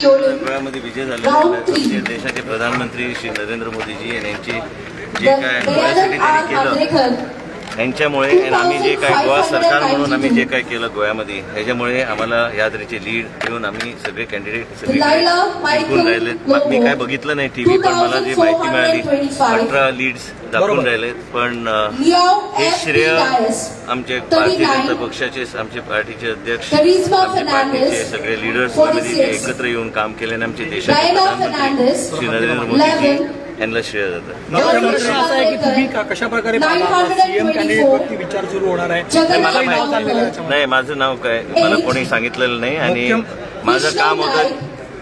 गोव्यामध्ये विजय झालेला देशाचे प्रधानमंत्री श्री नरेंद्र मोदीजी यांची जे काय गोव्यासाठी त्यांनी केलं यांच्यामुळे आणि आम्ही जे काय गोवा सरकार म्हणून आम्ही जे काय केलं गोव्यामध्ये ह्याच्यामुळे आम्हाला ह्या तऱ्हेचे लीड घेऊन आम्ही सगळे कॅन्डिडेट सगळीकडे जिंकून राहिले. मी काय बघितलं नाही टीव्ही, पण मला जी माहिती मिळाली 18 लीड्स दाखवून राहिलेत. पण हे श्रेय आमचे भारतीय जनता पक्षाचे, आमचे पार्टीचे अध्यक्ष, आमचे पार्टीचे सगळे लिडर्स जे एकत्र येऊन काम केले आणि आमचे देशाचे प्रधानमंत्री श्री नरेंद्र मोदीजी यांना श्रेय जातं. प्रश्न असा आहे की तुम्ही कशा प्रकारे सीएम कॅन्डिडेट वरती विचार सुरू होणार आहे? मला माहिती नाही, माझं नाव काय मला कोणी सांगितलेलं नाही आणि माझं काम होतं,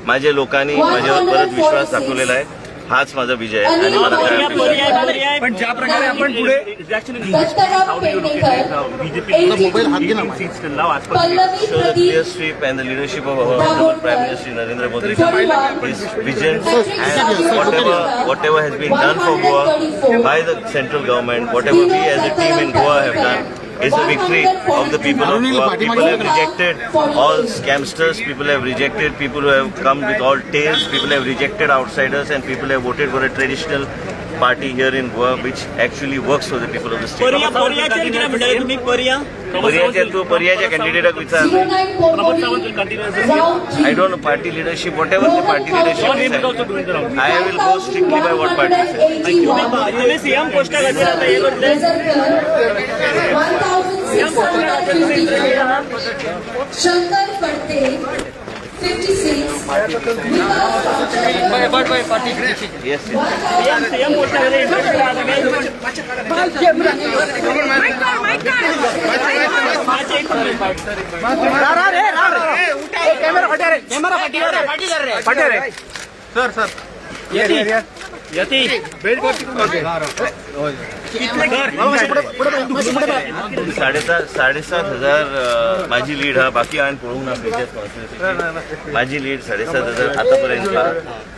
माझ्या लोकांनी माझ्यावर परत विश्वास दाखवलेला आहे, हाच माझा विजय आहे आणि मला काय पण ज्या प्रकारे आपण पुढे show the clear sweep and the leadership of our honorable Prime Minister Narendra Modi ji, his vision and whatever has been done for Goa by the central government, whatever we as a team in Goa have done is a victory of the people of Goa. People have rejected all scamsters, people have rejected people who have come with all tales, people have rejected outsiders, and people have voted for a traditional party here in Goa which actually works for the people of the state. परियाचेर कितें म्हणटाले तुमी? परिया पर्याच्या तू पर्याच्या कॅन्डिडेटाक विचार. I don't know party leadership, whatever the party leadership decides. I will go strictly by what party says. तुम्ही CM पोस्टा खातीर आतां हें करतले? Shankar Padte 56. Yes, yes. CM पोस्टा खातीर इंटरेस्टेड आहा तुमी? 7,500 माझी लीड हा, बाकी आणि पळोवंक ना खंयच्याच कॉन्स्टिट्युन्सीची. माझी लीड 7,500 आतापर्यंत हा,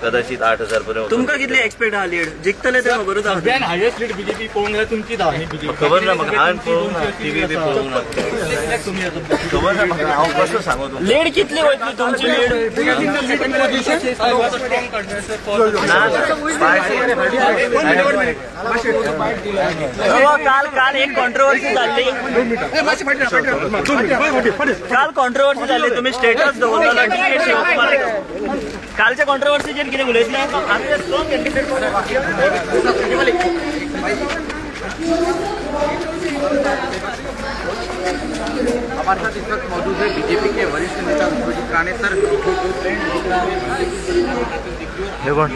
कदाचित 8,000 पर्यंत. तुमकां कितली एक्सपेक्ट आहा लीड? जिखतले ते खबरूच आहा. सगळ्यात हायेस्ट लीड बीजेपी पळोवंक गेल्यार तुमची धा न्ही बीजेपी. खबर ना म्हाका, हांवें पळोवंक ना, टीव्ही बी पळोवंक ना, खबर ना म्हाका, हांव कसो सांगू तुमकां? लीड कितली वयतली तुमची लीड? ना, काल काल एक कॉन्ट्रोवर्सी जाल्ली, काल कॉन्ट्रोवर्सी जाल्ली, तुम्ही स्टेटस दवरलेलो डी के शिवकुमार. कालच्या कॉन्ट्रोवर्सीचेर कितें उलयतले? आमी स्ट्रॉंग कॅन्डिडेट. हमारे साथ इस वक्त मौजूद है बीजेपी के वरिष्ठ नेता विश्वजीत राणे सर। हे कोण?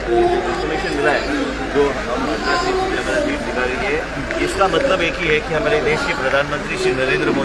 इन्फॉर्मेशन मिला है जो हम लीड दिखा रही है, इसका मतलब एक ही है कि हमारे देश के प्रधानमंत्री श्री नरेंद्र मोदी